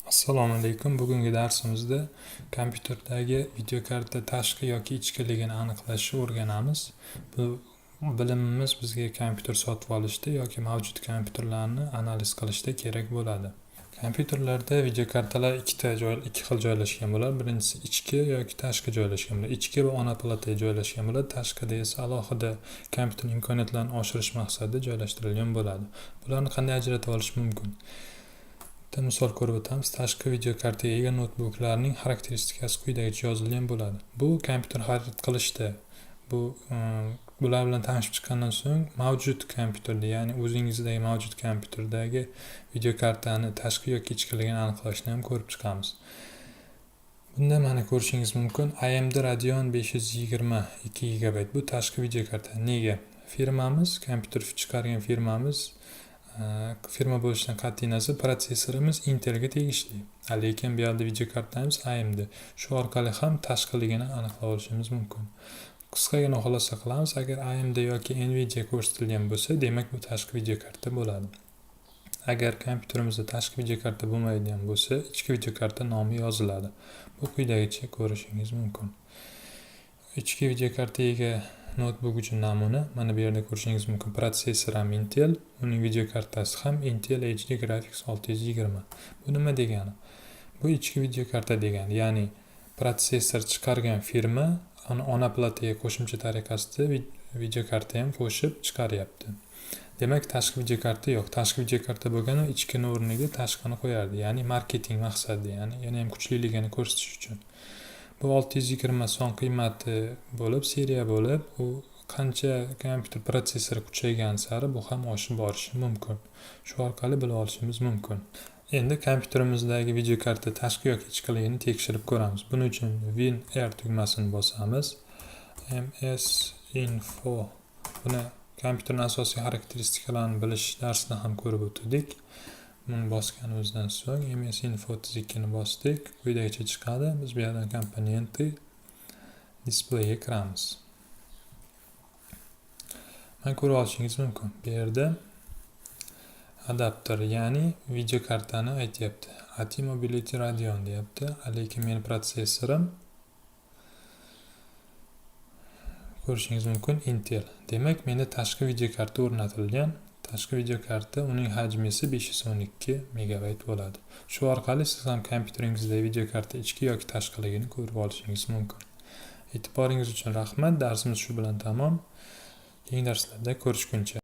Assalomu alaykum. Bugungi darsimizda kompyuterdagi videokarta tashqi yoki ichkiligini aniqlashni o'rganamiz. Bu bilimimiz bizga kompyuter sotib olishda yoki mavjud kompyuterlarni analiz qilishda kerak bo'ladi. Kompyuterlarda videokartalar ikkita joy, ikki xil joylashgan bo'ladi. Birinchisi ichki yoki tashqi joylashgan bo'ladi. Ichki va ona plataga joylashgan bo'ladi. Tashqida esa alohida kompyuter imkoniyatlarini oshirish maqsadida joylashtirilgan bo'ladi. Bularni qanday ajratib olish mumkin? Bitta misol ko'rib o'tamiz. Tashqi videokartaga ega noutbuklarning xarakteristikasi quyidagicha yozilgan bo'ladi. Bu kompyuter xarid qilishda, bu bular bilan tanishib chiqqandan so'ng mavjud kompyuterda, ya'ni o'zingizdagi mavjud kompyuterdagi videokartani tashqi yoki ichkiligini aniqlashni ham ko'rib chiqamiz. Bunda mana ko'rishingiz mumkin, AMD Radeon 520 2 GB, bu tashqi videokarta. Nega? Firmamiz, kompyuter chiqargan firmamiz firma bo'lishidan qat'iy nazar protsessorimiz Intelga tegishli. Lekin bu yerda videokartamiz AMD. Shu orqali ham tashqiligini aniqlab olishimiz mumkin. Qisqagina xulosa qilamiz, agar AMD yoki Nvidia ko'rsatilgan bo'lsa, demak, bu tashqi videokarta bo'ladi. Agar kompyuterimizda tashqi videokarta bo'lmaydigan bo'lsa, ichki videokarta nomi yoziladi. Bu quyidagicha ko'rishingiz mumkin. Ichki videokartaga ega noutbuk uchun namuna mana bu yerda ko'rishingiz mumkin. Protsessor ham Intel, uning videokartasi ham Intel HD Graphics 620. Bu nima degani? Bu ichki videokarta degani, ya'ni protsessor chiqargan firma ona plataga qo'shimcha tariqasida videokarta ham qo'shib chiqaryapti. Demak, tashqi videokarta yo'q. Tashqi videokarta bo'lganda ichkini o'rniga tashqini qo'yardi, ya'ni marketing maqsadida, ya'ni yana ham kuchliligini ko'rsatish uchun. Bu 620 son qiymati bo'lib, seriya bo'lib, u qancha kompyuter protsessori kuchaygan sari bu ham oshib borishi mumkin. Shu orqali bilib olishimiz mumkin. Endi kompyuterimizdagi videokarta tashqi yoki ichkiligini tekshirib ko'ramiz. Buning uchun Win R tugmasini bosamiz. MS Info. Buni kompyuterning asosiy xarakteristikalarini bilish darsida ham ko'rib o'tdik. Buni bosganimizdan so'ng MS Info 32 ni bosdik. Quyidagicha chiqadi. Biz bu yerdan "Компоненты", "Display" ga kiramiz. Mana, ko'rib olishingiz mumkin. Bu yerda adapter, ya'ni videokartani aytyapti. ATI Mobility Radeon deyapti. Lekin meni protsessorim, ko'rishingiz mumkin, Intel. Demak, menda tashqi videokarta o'rnatilgan. Tashqi videokarta, uning hajmi esa 512 megabayt bo'ladi. Shu orqali siz ham kompyuteringizda videokarta ichki yoki tashqiligini ko'rib olishingiz mumkin. E'tiboringiz uchun rahmat. Darsimiz shu bilan tamom. Keyingi darslarda ko'rishguncha.